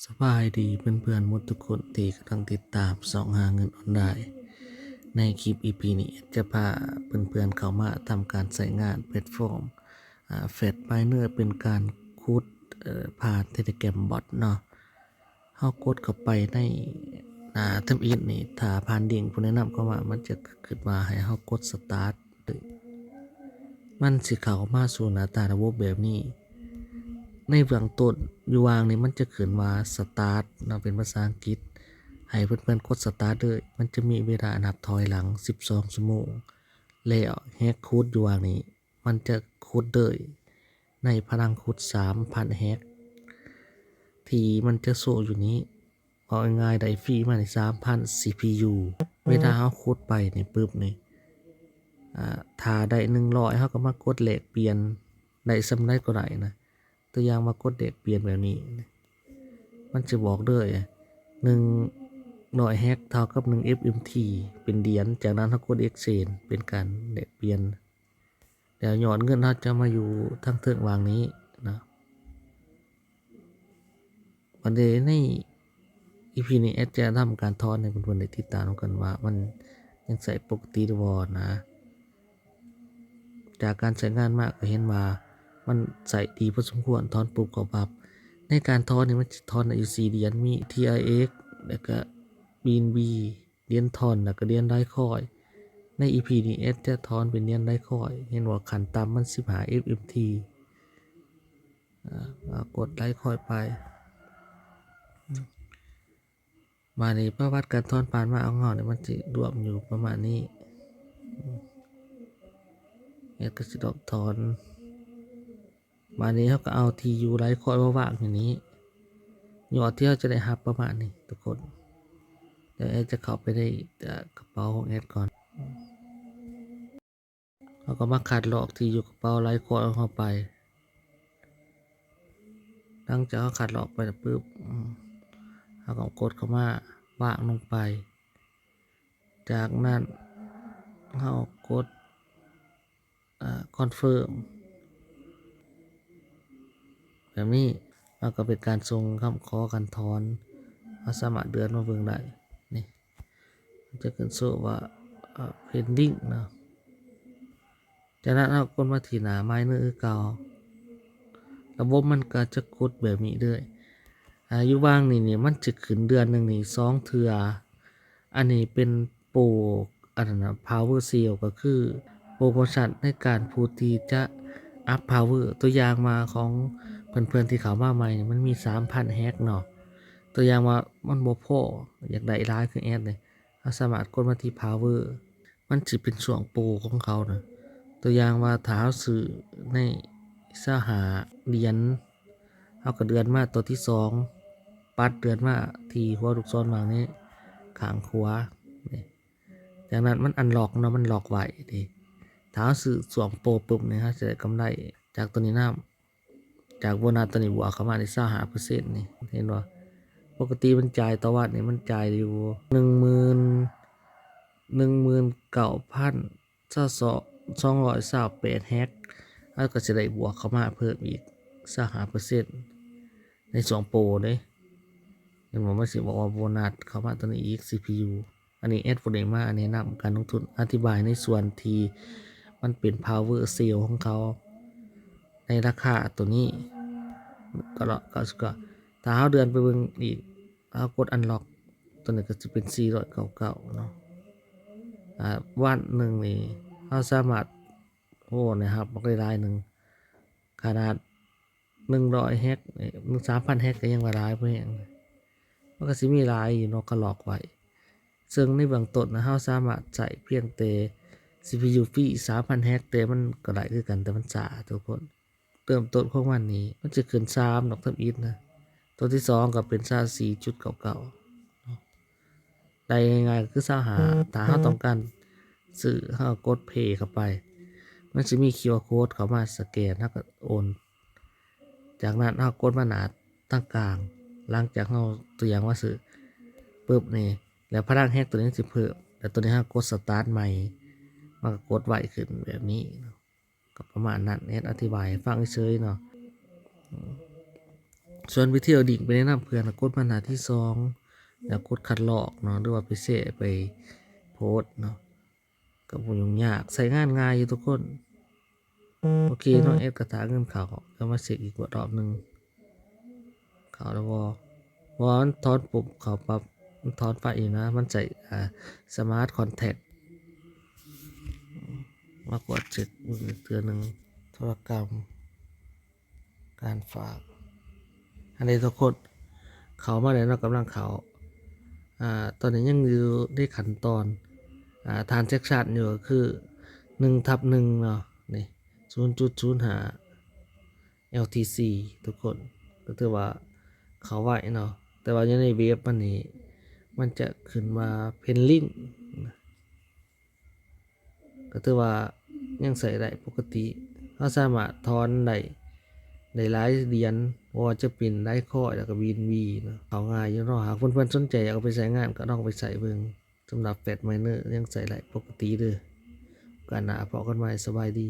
ສະບາຍດີເພື່ອນໆໝົດທຸກຄົນທີ່ກຳລັງຕິດຕາມຊ່ອງຫາເງິນອອນລາຍ. ໃນຄລິບອີພີນີ້ ແອດຈະພາເພື່ອນໆເຂົ້າມາທຳການໃຊ້ງານແພລດຟອມ ອາ Fat Miner ເປັນການຂຸດ ເອີ ຜ່ານ Telegram Bot ເນາະ. ເຮົາກົດເຂົ້າໄປໃນໜ້າທຳອິດນີ້ ຖ້າຜ່ານລິ້ງຜູ້ແນະນຳເຂົ້າມາ ມັນຈະຂຶ້ນມາໃຫ້ເຮົາກົດ Start ເລີຍ. ມັນຊິເຂົ້າມາສູ່ໜ້າຕາລະບົບແບບນີ້. ໃນເບື້ອງຕົ້ນຢູ່ຫວ່າງນີ້ ມັນຈະຂຶ້ນວ່າ Start ເນາະ ເປັນພາສາອັງກິດ ໃຫ້ເພື່ອນໆກົດ Start ເລີຍ. ມັນຈະມີເວລານັບຖອຍຫຼັງສິບສອງຊົ່ວໂມງ ແລ້ວແຮັກຂຸດຢູ່ຫວ່າງນີ້ ມັນຈະຂຸດເລີຍໃນພະລັງຂຸດສາມພັນແຮັກ ທີ່ມັນຈະໂຊຢູ່ນີ້. ເວົ້າງ່າຍໆ ໄດ້ຟຣີມານີ້ສາມພັນ ຊີພີຢູ ເວລາເຮົາຂຸດໄປນີ້ປຶບນີ້ ອາ ຖ້າໄດ້ໜຶ່ງຮ້ອຍ ເຮົາກໍມາກົດແລກປ່ຽນ ໄດ້ສ່ຳໃດກໍໄດ້ນະ. ຕົວຢ່າງວ່າກົດແລກປ່ຽນແບບນີ້ ມັນຈະບອກເລີຍ ໜຶ່ງຮ້ອຍແຮັກເທົ່າກັບໜຶ່ງ ເອັຟເອັມທີ ເປັນຫຼຽນ. ຈາກນັ້ນເຮົາກົດ Exchange ເປັນການແລກປ່ຽນ ແລ້ວຍອດເງິນເຮົາຈະມາຢູ່ທາງເທິງຫວ່າງນີ້ນະ. ບັດນີ້ໃນອີພີນີ້ ແອດຈະທຳການຖອນໃຫ້ເພື່ອນໆໄດ້ຕິດຕາມນຳກັນວ່າມັນຍັງໃຊ້ປົກກະຕິຫຼືບໍ່ນະ. ຈາກການໃຊ້ງານມາກໍເຫັນວ່າມັນໃຊ້ດີພໍສົມຄວນ, ຖອນປຸບກໍປັບ. ໃນການຖອນນີ້ມັນຈະຖອນໄດ້ຢູ່ສີ່ຫຼຽນ, ມີ ທີອາເອັກ ແລ້ວກະ ບີເອັນບີ ຫຼຽນທອນ ແລ້ວກະຫຼຽນໄລຄອຍ. ໃນອີພີນີ້ແອດຈະຖອນເປັນຫຼຽນໄລຄອຍ. ເຫັນວ່າຂັ້ນຕ່ຳມັນສິບຫ້າ ເອັຟເອັມທີ ອາ ກໍກົດໄລຄອຍໄປ. ບາດນີ້ປະຫວັດການຖອນຜ່ານມາຂອງເຮົານີ້ ມັນຊິລວມຢູ່ປະມານນີ້. ແອດກໍຊິລອກຖອນ. ບາດນີ້ເຮົາກໍເອົາທີ່ຢູ່ໄລຄອຍມາວາງຢູ່ນີ້ ຍອດທີ່ເຮົາຈະໄດ້ຮັບປະມານນີ້ທຸກຄົນ. ດຽວແອດຈະເຂົ້າໄປໃນ ເອີ ກະເປົາຂອງແອດກ່ອນ. ເຮົາກໍມາຄັດລອກທີ່ຢູ່ກະເປົາໄລຄອຍຂອງເຮົາໄປ. ຫຼັງຈາກເຮົາຄັດລອກໄປແລ້ວປຶບ ເຮົາກໍກົດເຂົ້າມາວາງລົງໄປ. ຈາກນັ້ນເຮົາກົດ ອາ ຄອນເຟີມ ແບບນີ້ ມັນກໍເປັນການສົ່ງຄຳຂໍການຖອນ. ເຮົາສາມາດເລື່ອນມາເບິ່ງໄດ້ ນີ້ ມັນຈະຂຶ້ນໂຊວ່າ ອາ ເພນດິ້ງ ເນາະ. ຈາກນັ້ນເຮົາກົດມາທີ່ໜ້າມາຍເນີຄືເກົ່າ. ລະບົບມັນກໍຈະກົດແບບນີ້ເລີຍ. ອາ ຢູ່ຫວ່າງນີ້ນີ້ ມັນຈະຂຶ້ນເດືອນໜຶ່ງນີ້ສອງເທື່ອ. ອັນນີ້ເປັນໂປຣ ອັນນັ້ນນະ ພາວເວີເຊວ ກໍຄືໂປຣໂມຊັນໃນການຜູ້ທີ່ຈະອັບພາວເວີ. ຕົວຢ່າງວ່າຂອງເພື່ອນໆທີ່ເຂົ້າມາໃໝ່ນີ້ ມັນມີສາມພັນແຮັກເນາະ. ຕົວຢ່າງວ່າມັນບໍ່ພໍ ຢາກໄດ້ຫຼາຍຄືແອດນີ້ ເຮົາສາມາດກົດມາທີ່ພາວເວີ ມັນຊິເປັນຊ່ວງໂປຣຂອງເຂົານະ. ຕົວຢ່າງວ່າຖ້າເຮົາຊື້ໃນຊາວຫ້າຫຼຽນ ເຮົາກໍເລື່ອນມາຕົວທີສອງ ປັດເລື່ອນມາທີ່ຫົວລູກສອນຫວ່າງນີ້ ຂ້າງຂວານີ້. ຈາກນັ້ນມັນອັນລັອກເນາະ ມັນລັອກໄວ້ເດ້. ຖ້າເຮົາຊື້ຊ່ວງໂປຣປຶບນີ້ ເຮົາຈະໄດ້ກຳໄລຈາກຕົວນີ້ນຳ. ຈາກໂບນັດຕົວນີ້ບວກເຂົ້າມານີ້ ຊາວຫ້າເປີເຊັນນີ້ ເຫັນບໍ່? ປົກກະຕິມັນຈ່າຍຕໍ່ວັນນີ້ ມັນຈ່າຍຢູ່ໜຶ່ງໝື່ນ ໜຶ່ງໝື່ນເກົ້າພັນສອງຮ້ອຍຊາວແປດແຮັກ ເຮົາກໍຊິໄດ້ບວກເຂົ້າມາເພີ່ມອີກ ຊາວຫ້າເປີເຊັນ ໃນຊ່ວງໂປຣເດ້. ເຫັນບໍ່? ມັນຊິບອກວ່າໂບນັດເຂົ້າມາຕົວນີ້ອີກ ຊີພີຢູ. ອັນນີ້ແອດບໍ່ໄດ້ມາແນະນຳການລົງທຶນ, ອະທິບາຍໃນສ່ວນທີ່ມັນເປັນພາວເວີເຊວຂອງເຂົາໃນລາຄາຕົວນີ້. ກໍລະ ກໍ ກໍ ຖ້າເຮົາເລື່ອນໄປເບິ່ງອີກ ເຮົາກົດອັນລັອກ ຕົວນີ້ກໍຊິເປັນສີ່ຮ້ອຍເກົ້າເກົ້າເນາະ. ອາ ວັນໜຶ່ງນີ້ເຮົາສາມາດ ໂອ້ ໄດ້ຮັບບັກຫຼາຍໆໜຶ່ງ ຂະໜາດ ໜຶ່ງຮ້ອຍແຮັກ ເອີ ສາມພັນແຮັກກໍຍັງວ່າຫຼາຍພໍແຮງ. ມັນກໍຊິມີຫຼາຍຢູ່ເນາະ ກະລັອກໄວ້. ເຊິ່ງໃນເບື້ອງຕົ້ນນະ ເຮົາສາມາດໃຊ້ພຽງແຕ່ ຊີພີຢູ ຟຣີສາມພັນແຮັກ ແຕ່ມັນກໍໄດ້ຄືກັນ ແຕ່ມັນຊ້າທຸກຄົນ. ເລີ່ມຕົ້ນຂອງມັນນີ້ ມັນຈະຂຶ້ນສາມດອກທຳອິດນະ. ຕົວທີສອງກໍເປັນຊາວສີ່ຈຸດເກົ້າເກົ້າເນາະ. ໄດ້ງ່າຍໆກໍຄືຊາວຫ້າ ຖ້າເຮົາຕ້ອງການຊື້ ເຮົາກົດເພເຂົ້າໄປ ມັນຊິມີຄິວອາໂຄດເຂົ້າມາສະແກນ ເຮົາກໍໂອນ. ຈາກນັ້ນເຮົາກົດມາໜ້າທາງກາງ ຫຼັງຈາກເຮົາຕົວຢ່າງວ່າຊື້ປຶບນີ້ ແລ້ວພະລັງແຮັກຕົວນີ້ມັນຊິເພີ່ມ ແລ້ວຕົວນີ້ເຮົາກົດສະຕາດໃໝ່ ມັນກໍກົດໄວຂຶ້ນແບບນີ້. ກໍປະມານນັ້ນ ແອດອະທິບາຍໃຫ້ຟັງເສີຍໆເນາະ. ສ່ວນວິທີເອົາລິ້ງໄປແນະນຳເພື່ອນ ກໍກົດມາໜ້າທີສອງ ແລ້ວກົດຄັດລອກເນາະ ຫຼືວ່າໄປແຊ ໄປໂພສເນາະ ກໍບໍ່ຫຍຸ້ງຍາກ ໃຊ້ງານງ່າຍຢູ່ທຸກຄົນ. ໂອເຄເນາະ ແອັດກໍຖ້າເງິນເຂົ້າ ກໍມາເຊັກອີກລອບໜຶ່ງ ເຂົ້າແລ້ວບໍ່ ເພາະວ່າມັນຖອນປຸບເຂົ້າປັບ ມັນຖອນໄປຢູ່ນະ ມັນໃຊ້ ອ່າ ສະມາດຄອນແທັກ ມາກວດເຊັກອີກເທື່ອໜຶ່ງ ທຸລະກຳ ການຝາກ ອັນນີ້ທຸກຄົນ ເຂົ້າມາແລ້ວເນາະ ກຳລັງເຂົ້າ ອ່າ ຕອນນີ້ຍັງຢູ່ໃນຂັ້ນຕອນ ອ່າ ທຣານແຊັກຊັນຢູ່ ກໍຄື ໜຶ່ງທັບໜຶ່ງ ເນາະ ນີ້ ສູນຈຸດສູນຫ້າ ແອລທີຊີ ທຸກຄົນ ກໍຖືວ່າເຂົ້າໄວເນາະ ແຕ່ວ່າຢູ່ໃນເວັບມັນນີ້ ມັນຈະຂຶ້ນວ່າເພນລິ້ງ ກໍຖືວ່າຍັງໃຊ້ໄດ້ປົກກະຕິ ເຮົາສາມາດຖອນໄດ້ ໄດ້ຫຼາຍຫຼຽນ ບໍ່ວ່າຈະເປັນໄດຄອຍ ແລ້ວກໍບີເອັນບີເນາະ ເຂົ້າງ່າຍຢູ່ເນາະ. ຫາກເພື່ອນໆສົນໃຈຢາກເອົາໄປໃຊ້ງານ ກໍລອງໄປໃຊ້ເບິ່ງ. ສຳລັບແຟດໄມເນີຍັງໃຊ້ໄດ້ປົກກະຕິເດີ້. ໂອກາດໜ້າພໍ້ກັນໃໝ່ ສະບາຍດີ.